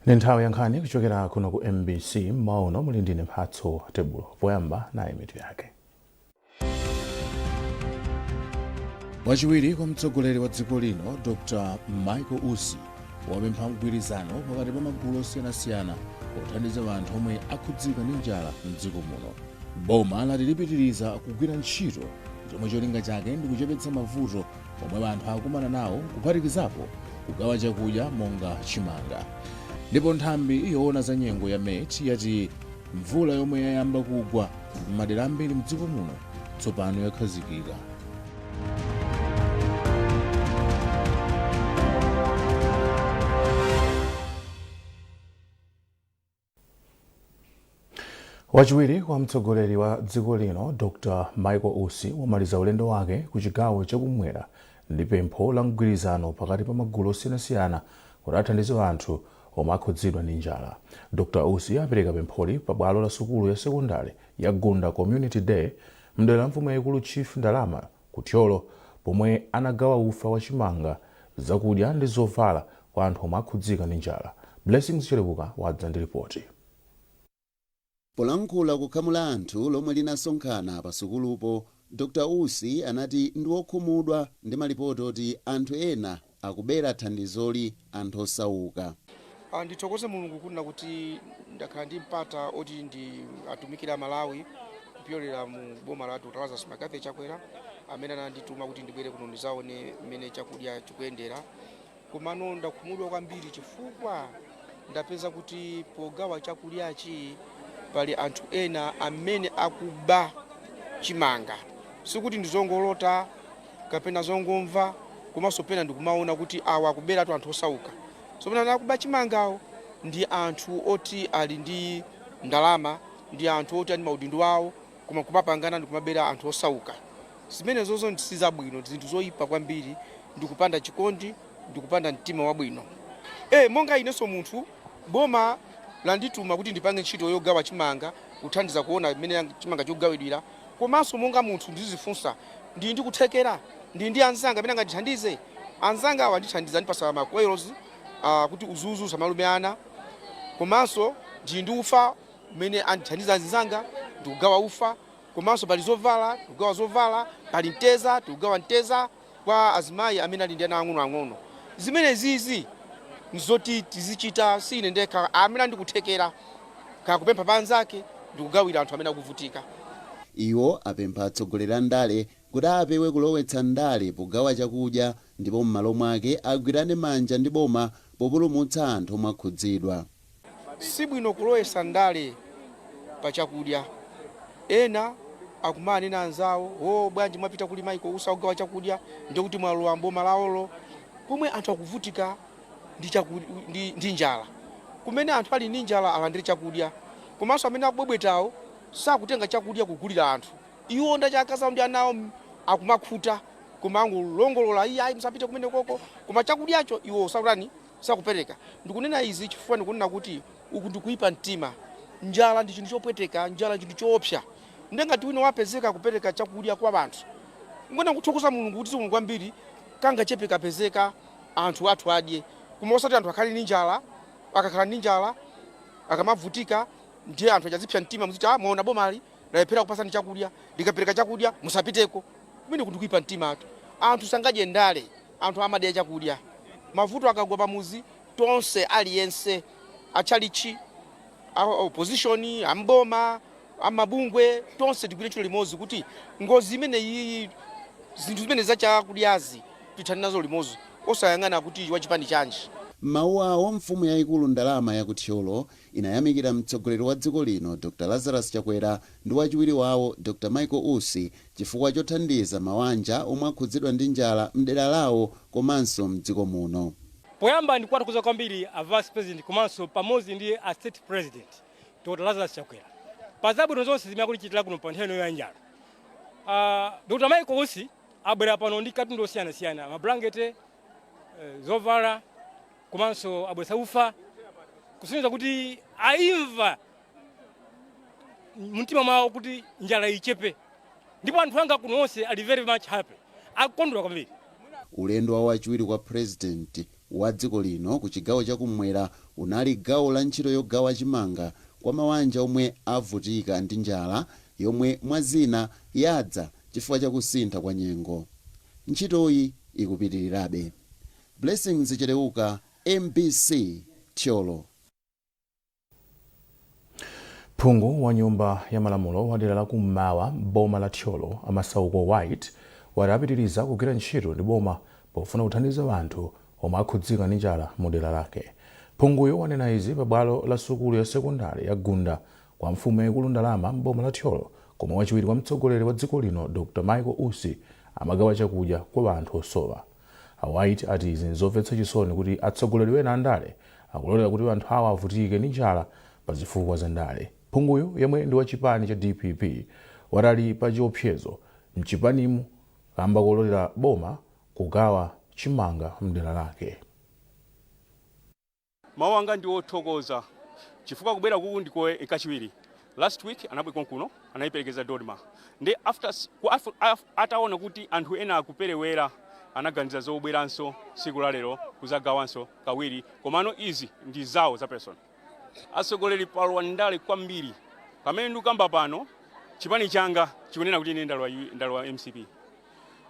Ndi nthawi ya nkhani kuchokera kuno ku MBC. Mmawa uno muli ndine Mphatso Tebulo. Poyamba nayi mitu yake. Wachiwiri kwa mtsogoleri wa dziko lino Dr Michael Usi wapempha mgwirizano pakati pa magulu osiyanasiyana pothandiza anthu omwe akhudzika ndi njala mdziko muno. Boma lati lipitiriza kugwira ntchito zomwe cholinga chake ndi kuchepetsa mavuto omwe anthu akumana nawo, kuphatikizapo kugawa chakudya monga chimanga. Ndipo nthambi yoona za nyengo ya MET yati mvula yomwe yayamba kugwa m'madera ambiri mdziko muno tsopano yakhazikika. Wachiwiri kwa mtsogoleri wa dziko lino Dr Michael Usi wamaliza ulendo wake ku chigawo chakumwera ndi pempho la mgwirizano pakati pa magulu osiyanasiyana kuti athandize anthu omwe akhudzidwa ndi njala. Dr Usi apereka pempholi pa bwalo la sukulu ya sekondale ya Gunda Community Day mdera la mfumu yayikulu Chief Ndalama ku Thyolo pomwe anagawa ufa wa chimanga, zakudya ndi zovala kwa anthu omwe akhudzika ndi njala. Blessings Chelebuka wadza ndi ripoti. Polankhula ku khamu la anthu lomwe linasonkhana pa sukulupo, Dr Usi anati ndi wokhumudwa ndi malipoti oti anthu ena akubera thandizoli anthu osauka. Ndithokoze Mulungu kunena kuti ndakhala ndi mpata oti ndi atumikira Amalawi kupyolera mu boma la Dr Lazarus McCarthy Chakwera amene anandituma kuti ndibwere kuno ndizaone mmene chakudya chikuyendera. Komano ndakhumudwa kwambiri chifukwa ndapeza kuti pogawa chakudyachi pali anthu ena amene akuba chimanga. Sikuti ndizongolota kapena zongomva, komanso pena ndikumaona kuti awa akuberatu anthu osauka. So pena akuba chimangawo ndi anthu oti ali ndi ndalama, ndi anthu oti ali ndi maudindo awo, koma kumapangana ndikumabera anthu osauka. Zimenezozo sizabwino, ndi zinthu zoyipa kwambiri, ndikupanda chikondi, ndikupanda mtima wabwino. Monga inenso munthu, boma landituma kuti ndipange ntchito yogawa chimanga, kuthandiza kuona mmene chimanga chikugawidwira, komanso monga munthu ndizifunsa, ndili ndi kuthekera, ndili ndi anzanga amene angandithandize? Anzanga awa andithandiza, andipasa ma coils kuti udzudzu usamalume ana, komanso ndili ndi ufa umene andithandiza anzanga, ndikugawa ufa, komanso pali zovala, tikugawa zovala, pali mteza, tikugawa mteza kwa azimayi amene ali ndi ana ang'onoang'ono. Zimenezizi nzoti tizichita, si ine ndekha, amene ali ndi kuthekera kaya kupempha pa anzake ndikugawira anthu amene akuvutika. Iwo apempha atsogoleri a ndale kuti apewe kulowetsa ndale pogawa chakudya ndipo m'malo mwake agwirane manja ndi boma populumutsa anthu omwe akhudzidwa. Sibwino kulowetsa ndale pa chakudya. Ena akumanena anzawo, oh bwanji mwapita kuli Michael Usi akugawa chakudya ndiye kuti mwalowa mboma lawolo, pomwe anthu akuvutika ndi njala. Kumene anthu ali ndi njala alandire chakudya. Komanso amene akubwebwetawo sakutenga chakudya kugulira anthu. Iwo ndi akazi awo ndi ana awo akumakhuta koma angolongolola iyayi musapite kumenekoko koma chakudyacho iwo sakutani? Sakupereka. Ndikunena izi chifukwa ndikunena kuti uku ndikuipa mtima. Njala ndi chinthu chopweteka, njala ndi chinthu choopsa. Ndiye ngati wina wapezeka kupereka chakudya kwa anthu, kungoyenera kuthokoza Mulungu kuti zikomo kwambiri, kangachepe kapezeka anthu athu adye. Koma osati anthu akhale ndi njala, akakhala ndi njala, akamavutika ndiye anthu aja azipsa mtima muziti ah mwaona bomali lalephera kupatsani chakudya, likapereka chakudya musapiteko. Kumeneku ndikuipa mtimatu. Anthu sangadye ndale. Anthu amadya chakudya. Mavuto akagwa pamudzi, tonse aliyense, a tchalitchi, a opposition, a m'boma, a mabungwe, tonse tigwire ntchito limodzi kuti ngozi imeneyiyi, zinthu zimene za chakudyazi tithane nazo limodzi osayang'ana kuti wachipani chanji. M'mawu awo, mfumu yaikulu Ndalama ya ku Thyolo inayamikira mtsogoleri wa dziko lino Dr Lazarus Chakwera ndi wachiwiri wawo Dr Michael Usi chifukwa chothandiza mawanja omwe akhudzidwa ndi njala mdera lawo komanso mdziko muno. Poyamba ndikuwathokoza kwambiri a Vice President komanso pamodzi ndi a State President Dr Lazarus Chakwera pa zabwino zonse zimene akutichitira kuno pa nthawi ino ya njala. Dr Michael Usi abwera pano ndi katundu osiyanasiyana, mabulangete, zovala komanso abweretsa ufa kusonyeza kuti ayimva mumtima mwawo kuti njala ichepe ndipo anthu anga kuno onse ali very much happy, akukondwera kwambiri. Ulendo wa wachiwiri kwa President. Wa dziko lino ku chigawo chakummwera unali gawo la ntchito yogawa chimanga kwa mawanja omwe avutika ndi njala, yomwe mwazina yadza chifukwa chakusintha kwa nyengo. Ntchitoyi ikupitirirabe. Blessings Chereuka, MBC, Thyolo. Phungu wa Nyumba ya Malamulo wa dera la kummawa boma la Thyolo, Amasauko White, wati apitiriza kugwira ntchito ndi boma pofuna kuthandiza anthu omwe akhudzika ndi njala mu dera lake. Phunguyo wanena izi pa bwalo la sukulu ya sekondari ya Gunda kwa mfumu yayikulu Ndalama m'boma la Thyolo, komwe wachiwiri kwa mtsogoleri wa dziko lino Dr Michael Usi amagawa chakudya kwa anthu osowa. A White ati izi nzomvetsa chisoni kuti atsogoleri ena andale akulolera kuti anthu awo avutike ndi njala pa zifukwa za ndale. Phunguyu, yemwe ndi wa chipani cha DPP, watali pa chiopsezo mchipanimu kamba kololera boma kugawa chimanga mdera lake. Mawu anga ndi othokoza chifukwa kubwera kuku ndiko kachiwiri. Last week anabwera kuno, anayiperekeza DoDMA, ndi after ataona kuti anthu ena akuperewera, anaganiza zobweranso tsiku la lero kuzagawanso kawiri. Komano izi ndi zawo za personal. Atsogoleri palowa ndale kwambiri. Pamene ndikukamba pano, chipani changa chikunena kuti ine ndalowa MCP,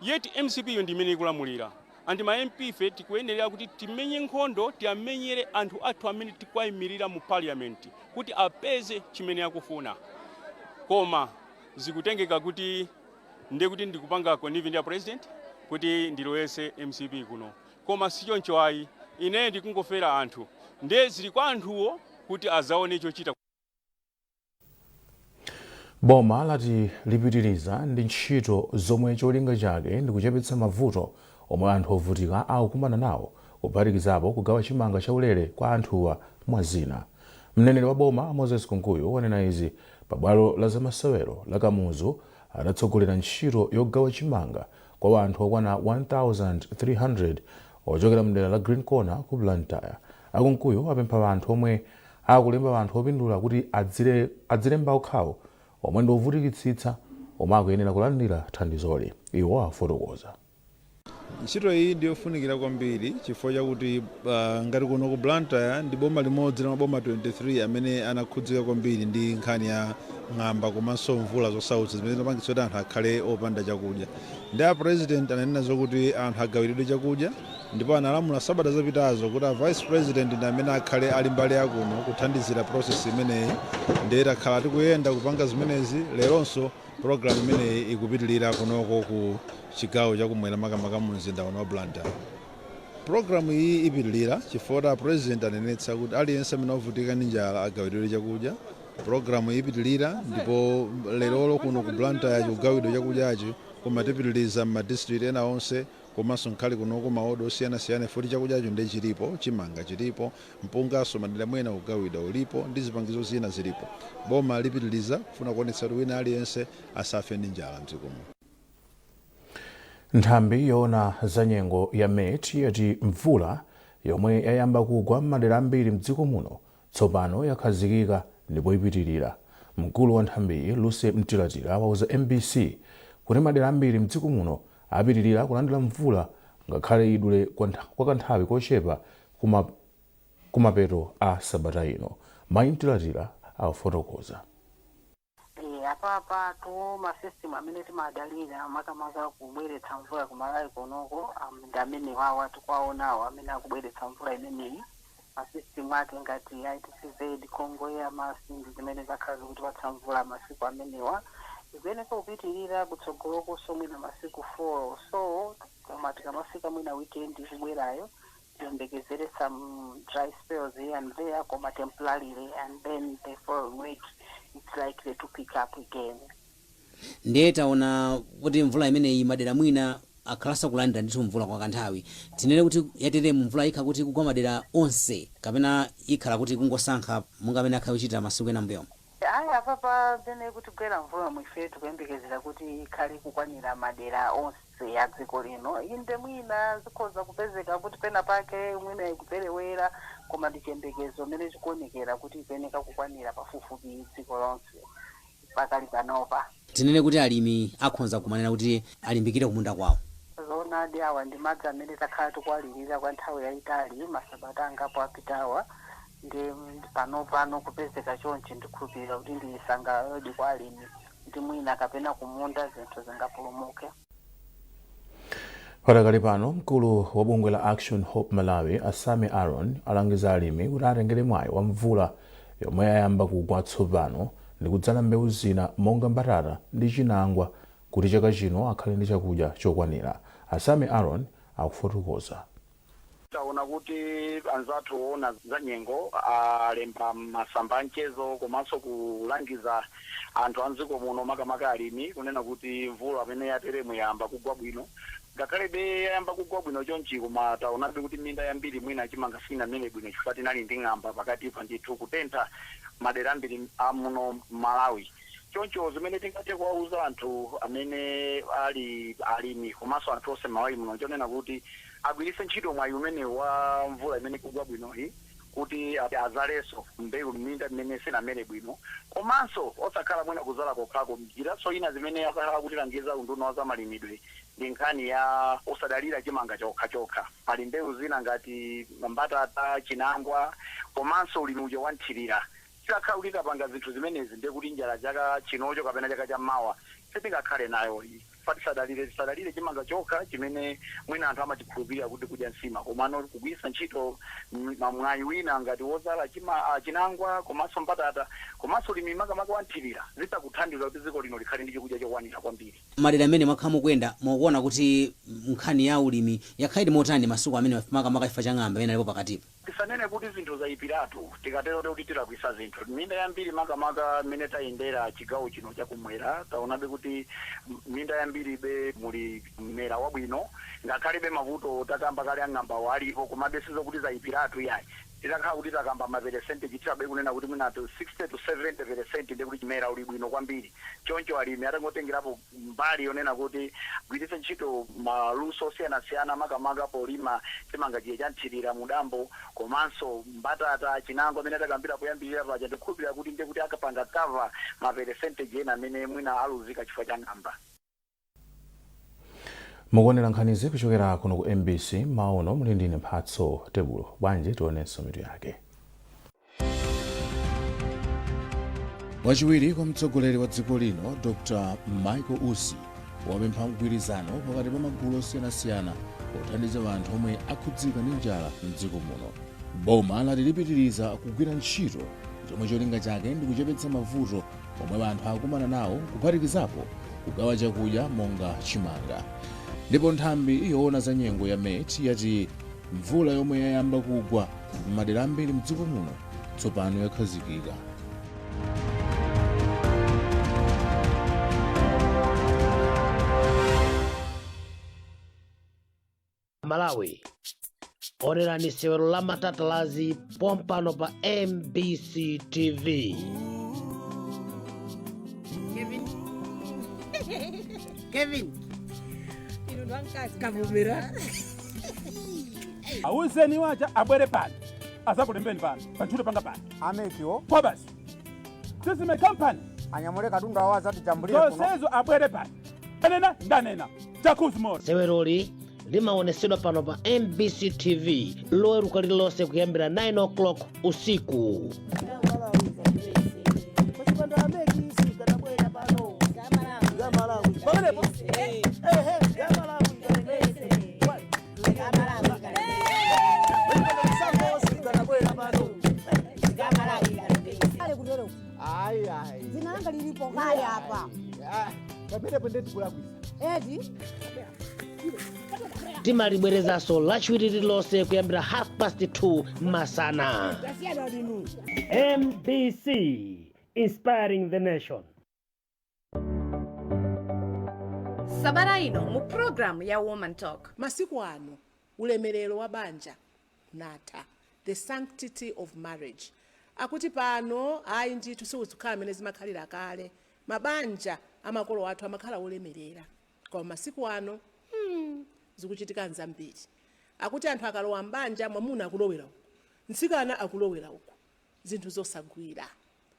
yet MCP yo ndi imene ikulamulira. And ma MP fe tikuyenera kuti timenye nkhondo, tiyamenyere anthu athu amene tikuwayimirira mu parliament kuti apeze chimene akufuna. Koma zikutengeka kuti ndiye kuti ndikupanga connive ndi a president kuti ndilowese MCP kuno, koma sichoncho ayi. Ine ndikungofera anthu, ndiye zili kwa anthuwo kuti azaone chochita. Boma lati lipitiriza ndi ntchito zomwe cholinga chake ndi kuchepetsa mavuto omwe anthu ovutika akukumana nawo, kuphatikizapo kugawa chimanga chaulere kwa anthuwa, mwa zina. Mneneri wa boma Moses Kunkuyu wanena izi pabwalo la zamasewero la Kamuzu adatsogolera ntchito yogawa chimanga kwa anthu okwana 1300 ochokera mdera la Green Corner ku Blantyre. Akunkuyu apempha anthu omwe akulemba anthu opindula kuti adzilemba okhawo omwe ndi ovutikitsitsa omwe akuyenera kulandira thandizoli. Iwo afotokoza. Ntchito iyi ndiyofunikira kwambiri chifukwa chakuti ngati kuno ku Blantyre ndi boma limodzi la maboma 23 amene anakhudzika kwambiri ndi nkhani ya ng'amba komanso mvula zosautsa zimene zinapangitsa kuti anthu akhale opanda chakudya. Ndi a president ananena zokuti anthu agawiridwe chakudya, ndipo analamula sabata zapitazo kuti a vice president ndi amene akhale ali mbali yakuno kuthandizira process imeneyi. Ndiye takhala tikuyenda kupanga zimenezi. Leronso program imeneyi ikupitilira kunoko ku chigawo chakumwera, makamaka mu mzinda uno wa Blantyre. Programu iyi ipitilira chifukwa president anenetsa kuti aliyense amene wavutika ndi njala agawiridwe chakudya. Programu iyi ipitilira, ndipo lerolo kuno ku Blantyre chikugawidwa chakudyachi, koma tipitiliza m'madistrict ena onse komanso nkhali kunoko maodo osiyanasiyana, futi chakudyacho ndi chilipo. Chimanga chilipo, mpungaso madera mwena kugawidwa ulipo, ndi zipangizo zina zilipo. Boma lipitiliza kufuna kuonetsa kuti wina aliyense asafe ndi njala mdziko muno. Nthambi yoona za nyengo ya MET yati mvula yomwe yayamba kugwa m'madera ambiri mdziko muno tsopano yakhazikika ndipo ipitirira. Mkulu wa nthambiyi Lucy Mtilatila wauza MBC kuti madera ambiri mdziko muno apitirira kulandira mvula ngakhale idule kwa kanthawi kochepa kumapeto a sabata ino. Mayi Mtilatila afotokoza. Apapa tu masystem amene timadalira makamaka kubweretsa mvula kumalawi konoko ndi amene wawa tikuwaonawo amene akubweretsa mvula imeneyi. Masystem ake ngati ITCZ, Congo Air Mass, ndi zimene zakhala zikutipatsa mvula masiku amenewa. Ikuyeneka kupitirira kutsogolokonso mwina masiku 4, so koma tikamafika mwina weekend ikubwerayo tiyembekezere some dry spells here and there, koma temporarily, and then the following week it's likely to pick up again. Ndiye taona kuti mvula imeneyi madera mwina akhalanso kulandira ndithu mvula kwa kanthawi. Tinene kuti yateremu mvula ikhala kuti kugwa madera onse kapena ikhala kuti kungosankha monga amene akhala kuchita masiku ena mbuyomo? Ayi, apapa pene kutigwera mvula mwife tikuyembekezera kuti ikhale kukwanira madera onse a dziko lino. Inde, mwina zikhoza kupezeka kuti pena pake mwina ikuperewera, koma ndi chiyembekezo mmene chikuonekera kuti ikuyeneka kukwanira pafupifupi dziko lonse pakali panopa. Tinene kuti alimi akhonza kumanena kuti alimbikire kumunda kwawo? Zoonadi, awa ndi madzi amene takhala tikuwalirira kwa nthawi yayitali, masabata angapo apitawa. Ndi pano pano kupezeka chonchi, ndikhulupirira kuti ndi chisangalalodi kwa alimi kuti mwina kapena kumunda zinthu zingapulumuke. Padakali pano, mkulu wa bungwe la Action Hope Malawi, Asami Aaron, alangiza alimi kuti atengere mwayi wa mvula yomwe yayamba kugwa tsopano ndi kudzala mbewu zina monga mbatata ndi chinangwa kuti chaka chino akhale ndi chakudya chokwanira. Asami Aaron akufotokoza. Taona kuti anzathu oona za nyengo alemba masamba amchezo komanso kulangiza anthu a mdziko muno, makamaka alimi, kunena kuti mvula amene yateremu yayamba kugwa bwino. Ngakhalebe yayamba kugwa bwino chonchi, koma taonabe kuti minda yambiri mwina chimanga sinamere bwino chifukwa tinali ndi ng'amba pakatipa, ndithu kutentha madera ambiri a muno Malawi. Choncho zimene tingathe kuwauza anthu amene ali alimi komanso anthu onse Malawi muno, chonena kuti agwiritse ntchito mwayi umene wa mvula imene ikugwa bwinoyi kuti azalenso mbewu m'minda imene sinamere bwino, komanso osakhala mwina kuzala kokhako. Njiraso ina zimene akhala kutilangiza unduna wa zamalimidwe ndi nkhani ya osadalira chimanga chokha chokha. Pali mbewu zina ngati mbatata, chinangwa komanso ulimi uja wanthirira. Tikakhala kuti tapanga zinthu zimenezi, ndiye kuti njala chaka chinocho kapena chaka chammawa sitingakhale nayo. Fa tisadalire chimanga chokha chimene mwina anthu amachikhulupirira kuti kudya nsima, komano kugwiritsa ntchito mwayi wina ngati wozala chinangwa komanso mbatata komanso ulimi makamaka wanthirira, zitakuthandiza kuti dziko lino likhale ndi chakudya chokwanira kwambiri. Madera amene mwakhala mukuyenda, mukuona kuti nkhani ya ulimi yakhalidi motani masiku amene, makamaka chifukwa cha ng'amba imene alipo pakatipa? Tisanene kuti zinthu zayipiratu, tikatero kuti tilakwisa zinthu. Minda yambiri, makamaka mmene tayendera chigawo chino chakumwera, taonabe kuti minda yambiri be muli mmera wabwino, ngakhalebe mavuto takamba kale ang'ambawo alipo, komabe sizokuti zayipiratu yayi. Titakhala kuti takamba ma percentage, titabe kunena kuti mwina to 60 to 70%, ndiye kuti mmera uli bwino kwambiri. Choncho alimi atangotengerapo mbali yonena kuti gwiritse ntchito maluso osiyanasiyana, makamaka polima chimanga chiye chanthirira mudambo komanso mbatata, chinangwa amene takambira poyambirira paja, ndikukhulupirira kuti ndiye kuti akapanga cover ma percentage ena amene mwina aluzika chifukwa cha ng'amba. Mukuonera nkhanizi kuchokera kuno ku MBC. Maono muli ndine Mphatso Tebulo. Bwanji tionenso mitu yake. Wachiwiri kwa mtsogoleri wa dziko lino, Dr Michael Usi, wapempha mgwirizano pakati pa magulu osiyanasiyana pothandiza anthu omwe akhudzika ndi njala mdziko muno. Boma lati lipitiriza kugwira ntchito zomwe cholinga chake ndi kuchepetsa mavuto omwe anthu akumana nawo, kuphatikizapo kugawa chakudya monga chimanga. Ndipo nthambi yoona za nyengo ya MET yati mvula yomwe yayamba kugwa m'madera ambiri mdziko muno tsopano yakhazikika. Malawi, onerani sewero la Matatalazi pompano pa MBC TV. Kevin. Kevin. Kavumira. Awuzeni waja abwere pano, azakulembeni pano pantchito panga pano. Amekiwo. Kwa basi sisime company. Anyamule katundu awo azatijambulire kuno. Zonsezo abwere pano. Ndanena, ndanena chakuzimoro. Seweroli limaonesedwa pano pa MBC TV Loweruka lililonse kuyambira 9 o'clock usiku. Dzina langa lilipo kale apa. Pamenepo ndetikulakwisa. Eti. Timalibwerezanso Lachiwiri lililonse kuyambira half past 2 masana. MBC, inspiring the nation. Sabata ino mu programu ya Woman Talk. Masiku ano ulemerero wa banja unatha, the sanctity of marriage. Akuti pano ayi ndithu, sikuzikhala amene zimakhalira kale. Mabanja amakolo athu amakhala olemerera, koma masiku ano zikuchitika nzambiri. Akuti anthu akalowa mbanja, mwamuna akulowera uku, mtsikana akulowera uku, zinthu zosagwira.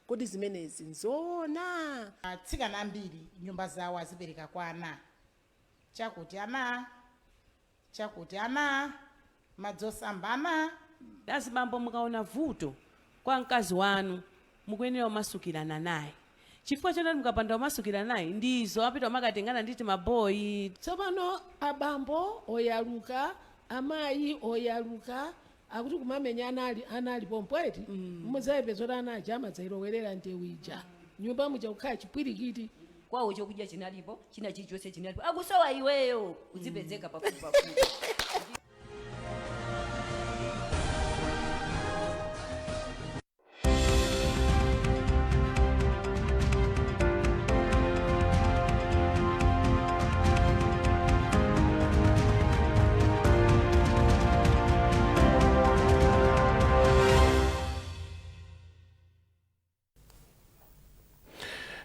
Kodi zimenezi nzoona? Atsikana ambiri nyumba zawo azipereka kwa ana, chakuti ana Chakuti ana madzosamba ana. Azibambo, mukaona vuto kwa mkazi wanu, mukuyenera kumasukirana naye, chifukwa chonati mukapanda kumasukirana naye, ndizo apita umakatengana nditi maboyi. Tsopano abambo oyaluka, amayi oyaluka, akuti kumamenya anali anali pompo eti, mudzayipeza kuti ana aja amadzayilowerera ndewu ija, nyumba muja kukhala chipwirikiti. Kwawo chokudya chinalipo, china chilichonse chinalipo, akusowa iweyo uzipezeka pafupi pafupi.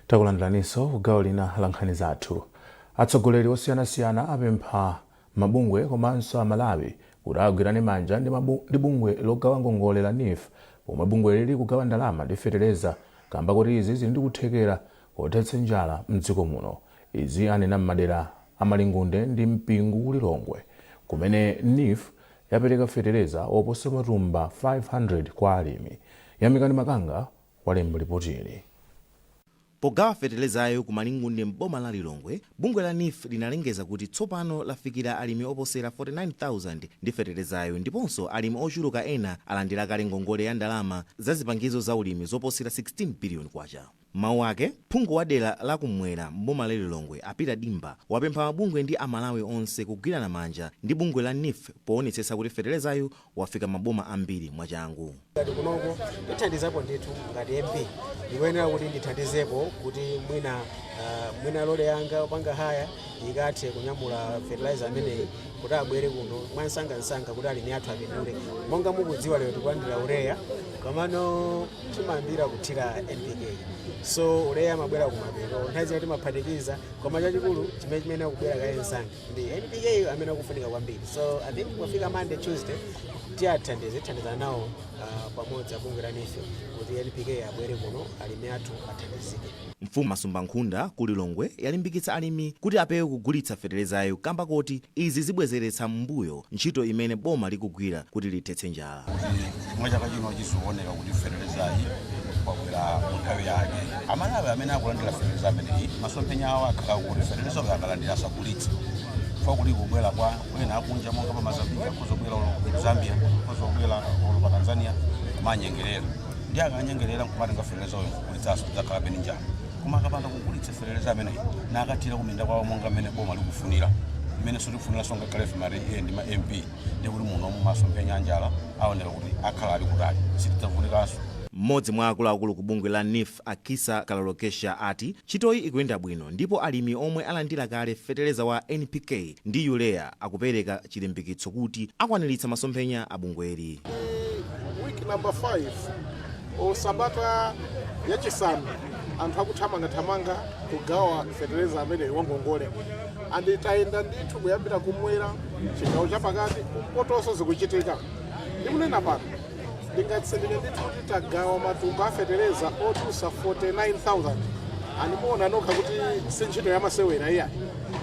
Takulandiraninso ku gawo lina la nkhani zathu. Atsogoleri osiyanasiyana apempha mabungwe komanso Amalawi kuti agwirane manja ndi bungwe logawa ngongole la NEEF pomwe bungwe lili kugawa ndalama ndi fetereza, kamba kuti izi zili ndi kuthekera kothetsa njala mdziko muno. Izi anena m'madera a Malingunde ndi Mpingu ku Lilongwe, kumene NEEF yapereka fetereza oposa matumba 500 kwa alimi. Yamikani Makanga walemba ripoti ili. Pogawa feterezayo ku Malingunde m'boma la Lilongwe, bungwe la NEEF linalengeza kuti tsopano lafikira alimi oposera 49,000 ndi feterezayo, ndiponso alimi ochuluka ena alandira kale ngongole ya ndalama za zipangizo za ulimi zoposera 16 billion kwacha. Mawu ake, phungu wa dera la kumwera m'boma la Lilongwe a Peter Dimba wapempha mabungwe ndi Amalawi onse kugwirana manja ndi bungwe la NEEF poonetsetsa kuti feterezayo wafika maboma ambiri mwachangu. Ngati kunoko tithandizapo ndithu, ngati MP ndikuyenera kuti ndithandizepo kuti mwina lole yanga panga haya ikathe kunyamula fertilizer ameneyi kuti abwere kuno mwansangansanga kuti alimi athu apindule. Monga mukudziwa, lero tikulandira urea, komano timayambira kuthira NPK, so urea amabwera kumapeto. Nthawi zina timaphatikiza, koma chachikulu chimene akubwera kaye msanga ndi NPK amene akufunika kwambiri. So I think pofika Monday, Tuesday, tiyathandize, tithandizana nawo pamodzi abungwe la NEEF kuti NPK abwere kuno, alimi athu athandizike. Mfumu Masumbankhunda ku Lilongwe yalimbikitsa alimi kuti apewe kugulitsa feterezayo kamba koti izi zibwezeretsa m'mbuyo ntchito imene boma likugwira kuti lithetse njala. Mwa chaka chino chizioneka kuti feterezayi wabwera mu nthawi yake. Amalawi amene akulandira fetereza ameneyi, masomphenya awo akhala kuti feterezayo akalandira asagulitse, chifukwa kuli kubwera kwa ena akunja monga pa Mozambique, akhoza kubwera ulo ku Zambia, akhoza kubwera ulo pa Tanzania kumanyengerera, ndi akanyengerera nkumatenga feterezayo nkugulitsanso, tidzakhalabe ndi njala. Koma akapanda kugulitsa fetereza ameneyi nakathira kuminda kwawo monga mmene boma likufunira, mmene sitikufunira ngakhale ife ndi ma MP, ndi kuti muno masomphenya anjala aoneka kuti akhala ali kutali, sitidzavutikanso. Mmodzi mwa akuluakulu ku bungwe la NEEF, Akisa Kalolokesha, ati ntchitoyi ikuyenda bwino ndipo alimi omwe alandira kale fetereza wa NPK ndi urea akupereka chilimbikitso kuti akwaniritsa masomphenya a bungweli. Week number 5 o sabata yachisanu, anthu akuthamangathamanga kugawa fetereza amene wangongole, and tayenda ndithu kuyambira kumwera, chigawo chapakati, kumpotonso zikuchitika. Ndikunena pano ndingatsindike ndithu kuti tagawa matumba a fetereza odusa 49,000. Andimuona nokha kuti si ntchito yamasewera iyayi,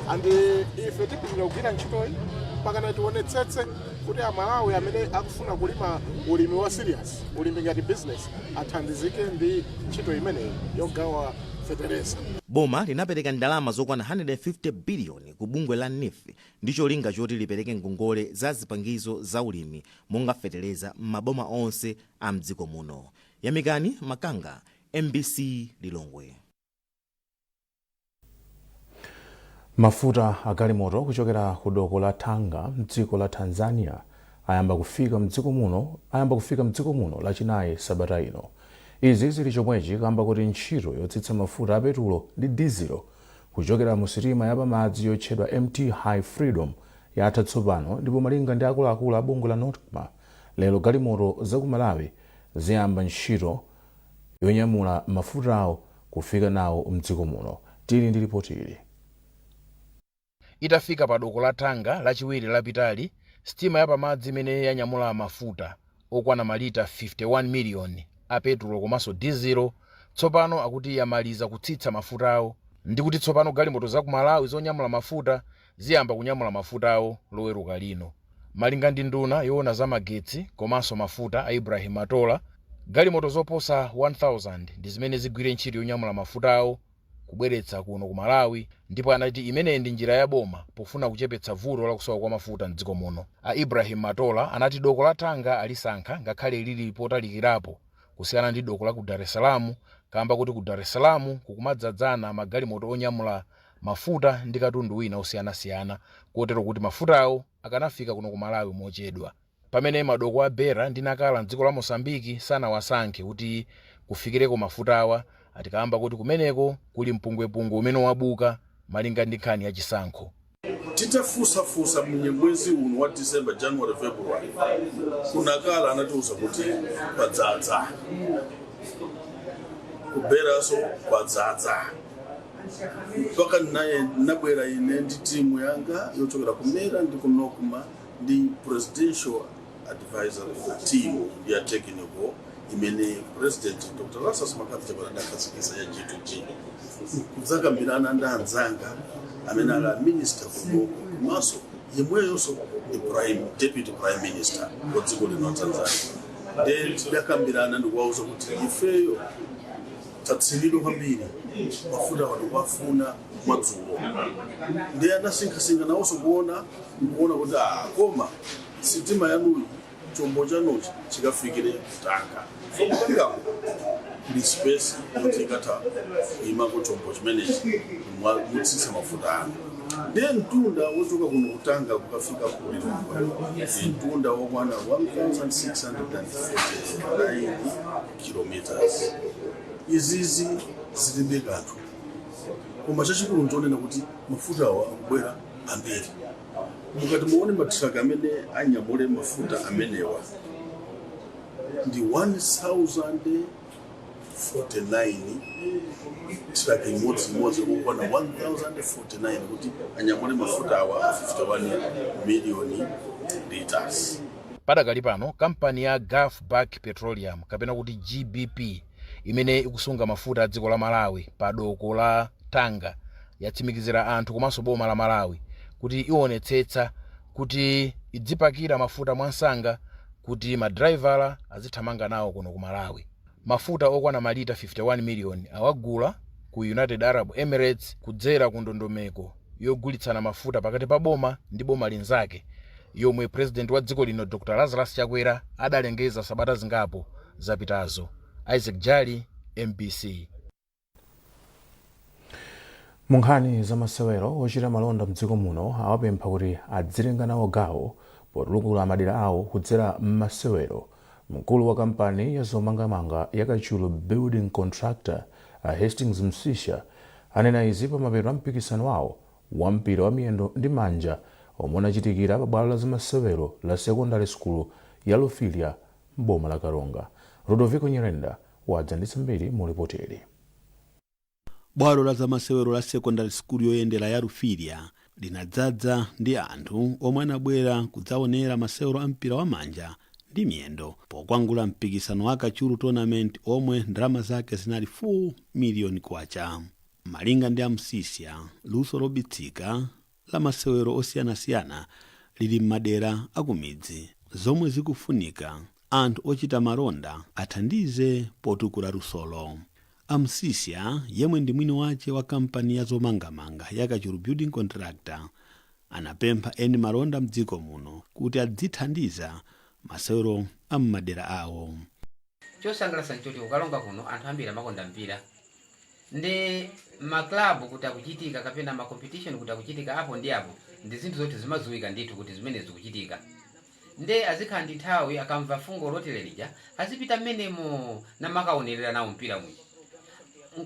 and ife tipitirira kugwira ntchitoyi mpakana tionetsetse kuti Amalawi amene akufuna kulima ulimi wa serious, ulimi ngati business, athandizike ndi ntchito imeneyi yogawa fetereza. Boma linapereka ndalama zokwana 150 biliyoni ku bungwe la NEEF ndi cholinga choti lipereke ngongole za zipangizo za ulimi monga fetereza m'maboma onse a mdziko muno. Yamikani Makanga, MBC, Lilongwe. Mafuta agalimoto kuchokera ku doko la Tanga mdziko la Tanzania ayamba kufika mdziko muno Lachinayi sabata ino. Izi zili chomwechi kamba kuti ntchito yotsitsa mafuta a petulo ndi dizilo kuchokera mu sitima yapamadzi yotchedwa MT High Freedom yatha tsopano, ndipo malinga ndi akuluakulu a bungwe la NOCMA, lero galimoto za ku Malawi ziyamba ntchito yonyamula mafutawo kufika nawo mdziko muno. Tili ndi ripoti ili. Itafika pa doko la Tanga Lachiwiri lapitali, sitima yapamadzi imene yanyamula mafuta okwana malita 51 miliyoni a petulo komanso dizilo tsopano akuti yamaliza kutsitsa mafutawo, ndi kuti tsopano galimoto za ku Malawi zonyamula mafuta ziyamba kunyamula mafutawo Loweruka lino. Malinga ndi nduna yoona za magetsi komanso mafuta a Ibrahim Matola, galimoto zoposa 1000 ndi zimene zigwire ntchito yonyamula mafutawo kubweretsa kuno ku Malawi, ndipo anati imeneyi ndi njira ya boma pofuna kuchepetsa vuto lakusowa kwa mafuta mdziko muno. A Ibrahim Matola anati doko la Tanga alisankha ngakhale lili potalikirapo kusiyana ndi doko la ku Dar es Salaam, kamba kuti ku Dar es Salaam kukumadzadzana magalimoto onyamula mafuta ndi katundu wina osiyanasiyana, kotero kuti mafutawo akanafika kuno ku Malawi mochedwa, pamene madoko a Beira ndi Nakala mdziko la Mosambiki sanawasankhe kuti kufikireko mafutawa, atikamba kuti kumeneko kuli mpungwepungwe umene wabuka malinga ndi nkhani ya chisankho. Titafunsafunsa mwezi uno wa December, January, February, kunakala anatiuza kuti kwadzadza, kuBeiraso kwadzadza, mpaka naye nabwera ine ndi timu yanga yochokera kuMERA ndi kuNOCMA ndi Presidential Advisory Team ya technical imene President Dr Lazarus McCarthy Chakwera adakhazikitsa ya G2G, kudzakambirana ndi anzanga amene ali a minister kunoko, komanso yemweyonso ndi prime deputy prime minister wa dziko lino la Tanzania. Nde tidakambirana ndikuwauza kuti ifeyo tatsinidwa kwambiri, mafuta tikuwafuna mwadzulo. Ndiye anasinkhasinkha nawonso kuona nkuona kuti ah, koma sitima yanuyi, chombo chanuchi chikafikire Tanga, so kuTangako kuli space yoti ikatha kuyimako chombo chimenechi mutsitsa mafuta anu. Ndiye mtunda wochoka kuno kuTanga kukafika ku Lilongwe ndi mtunda wokwana 1649 kilometers. Izizi zilibe kanthu, koma chachikulu nchonena kuti mafutawa akubwera ambiri. Mukati muone matraka amene anyamule mafuta amenewa ndi 1049, truck imodzi kukwana 1049 kuti anyamule mafuta awa a 51 million liters. Padakali pano kampani ya Gulf Bulk Petroleum, kapena kuti GBP, imene ikusunga mafuta a dziko la Malawi pa doko la Tanga, yatsimikizira anthu komanso boma la Malawi kuti ionetsetsa kuti idzipakira mafuta mwansanga kuti madraivala azithamanga nawo kuno ku Malawi. Mafuta okwana malita 51 miliyoni awagula ku United Arab Emirates kudzera ku ndondomeko yogulitsana mafuta pakati pa boma ndi boma linzake yomwe President wa dziko lino Dr Lazarus Chakwera adalengeza sabata zingapo zapitazo. Isaac Jali, MBC. Mu nkhani za masewero, ochita malonda mdziko muno awapempha kuti adzitenga nawo gawo potukula madera awo kudzera m'masewero. Mkulu wa kampani ya zomangamanga ya Kachulu Building Contractor, a Hastings Msisha, anena izi pa mapeto a mpikisano wawo wa mpira wa miyendo ndi manja omwe unachitikira pa bwalo la zamasewero la Secondary School ya Lufilia m'boma la Karonga. Ludovico Nyirenda wadza ndi zambiri mu ripoti ili. Bwalo la zamasewero la Secondary School yoyendera ya Lufilia linadzadza ndi anthu omwe anabwera kudzaonera masewero a mpira wa manja ndi miyendo pokwangula mpikisano wa Kachulu Tournament omwe ndalama zake zinali 4 miliyoni kwacha. Malinga ndi aMsisya, luso lobisika la masewero osiyanasiyana lili m'madera akumidzi, zomwe zikufunika anthu ochita malonda athandize potukula lusolo. AMsisya, yemwe ndi mwini wace wa kampani ya zomangamanga ya Kachulu Building Contractor, anapempha eni malonda mdziko muno kuti adzithandiza masewero a m'madera awo. Chosangalatsa nchoti kuKaronga kuno anthu ambiri amakonda mpira, ndi maklabu kuti akuchitika kapena ma competition kuti akuchitika apo ndi apo, ndi zinthu zoti zimadziwika ndithu kuti zimene zikuchitika. Nde azikhala ndi nthawi, akamva fungo lotere lija azipita mmenemo namakaonerera nawo mpira muja.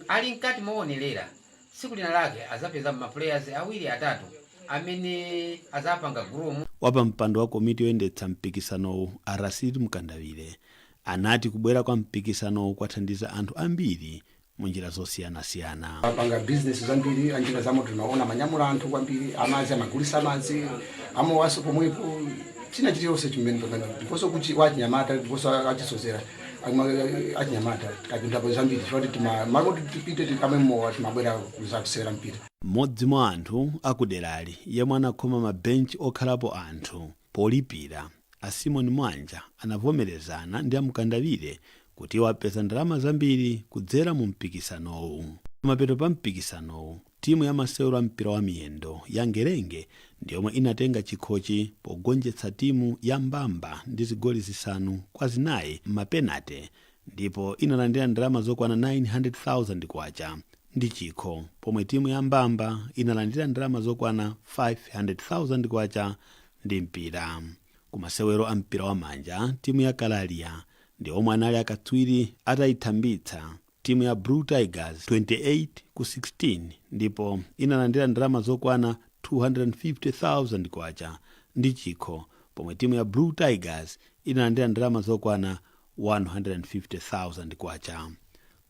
Ali mkati moonerera, tsiku lina lake azapeza ma players awiri atatu amene azapanga groom. Wapampando wa komiti yoyendetsa mpikisanowu, a Rasid Mkandawire, anati kubwera kwa mpikisanowu kwathandiza anthu ambiri munjira zosiyanasiyana. Apanga bizinesi zambiri, anjinga za moto timaona amanyamula anthu kwambiri, amadzi amagulisa madzi, amowaso pomwepo. China chiliyonse chimene pamene ndiponso kuti wachinyamata ndiponso achisozera achinyamata tapindapo zambiri chifukwa kuti malo kuti tipite tikamwe mowa, timabwera kuzakusewera mpira. Mmodzi mwa anthu akuderali yemwe anakhoma mabenchi okhalapo anthu polipira, a Simon Mwanja, anavomerezana ndi amkandawire kuti iwo apeza ndalama zambiri kudzera mu mpikisanowu. Pamapeto pa mpikisanowu, timu ya masewero a mpira wa miyendo ya Ngerenge ndi yomwe inatenga chikhochi pogonjetsa timu ya Mbamba ndi zigoli 5-4 m'mapenate, ndipo inalandira ndalama zokwana 900,000 kwacha ndi chikho, pomwe timu ya Mbamba inalandira ndalama zokwana 500,000 kwacha ndi mpira. Kumasewero a mpira wa manja, timu ya Kalalia ndi omwe anali akatswiri atayithambitsa timu ya Blue Tigers 28-16, ndipo inalandira ndalama zokwana 250,000 kwacha ndi chikho, pomwe timu ya Blue Tigers inalandira ndalama zokwana 150,000 kwacha.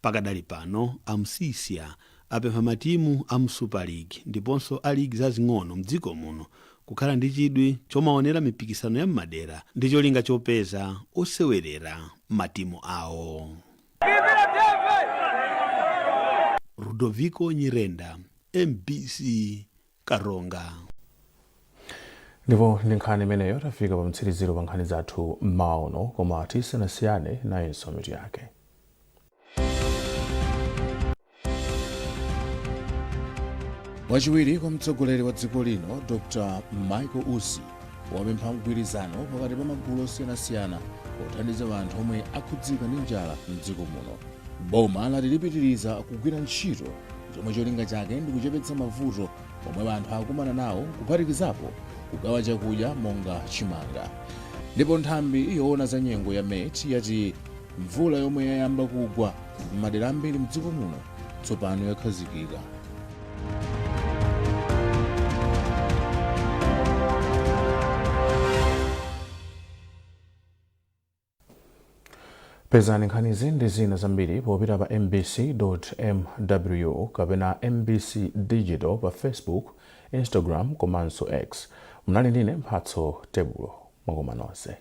Pakadali pano, amsisia apempha matimu a mSuper League ndiponso a ligi zazing'ono mdziko muno kukhala ndi chidwi chomaonera mipikisano ya m'madera ndi cholinga chopeza osewerera matimu awo. Rudoviko Nyirenda, MBC, Karonga. Ndipo ndi nkhani imeneyo tafika pa mtsiriziro pa nkhani zathu mmawa uno, koma tisanasiyane, nayenso mitu yake. Wachiwiri kwa mtsogoleri wa dziko lino Dr Michael Usi wapempha mgwirizano pakati pa magulu osiyanasiyana pothandiza anthu omwe akhudzika ndi njala mdziko muno. Boma lati lipitiriza kugwira ntchito zomwe cholinga chake ndi kuchepetsa mavuto omwe anthu akumana nawo, kuphatikizapo kugawa chakudya monga chimanga. Ndipo nthambi yoona za nyengo ya MET yati mvula yomwe yayamba kugwa m'madera ambiri mdziko muno tsopano yakhazikika. Pezani nkhanizi ndi zina zambiri popita pa mbc.mw kapena MBC Digital pa Facebook, Instagram komanso X. Munali ndine Mphatso Tebulo. Mwakoma nonse.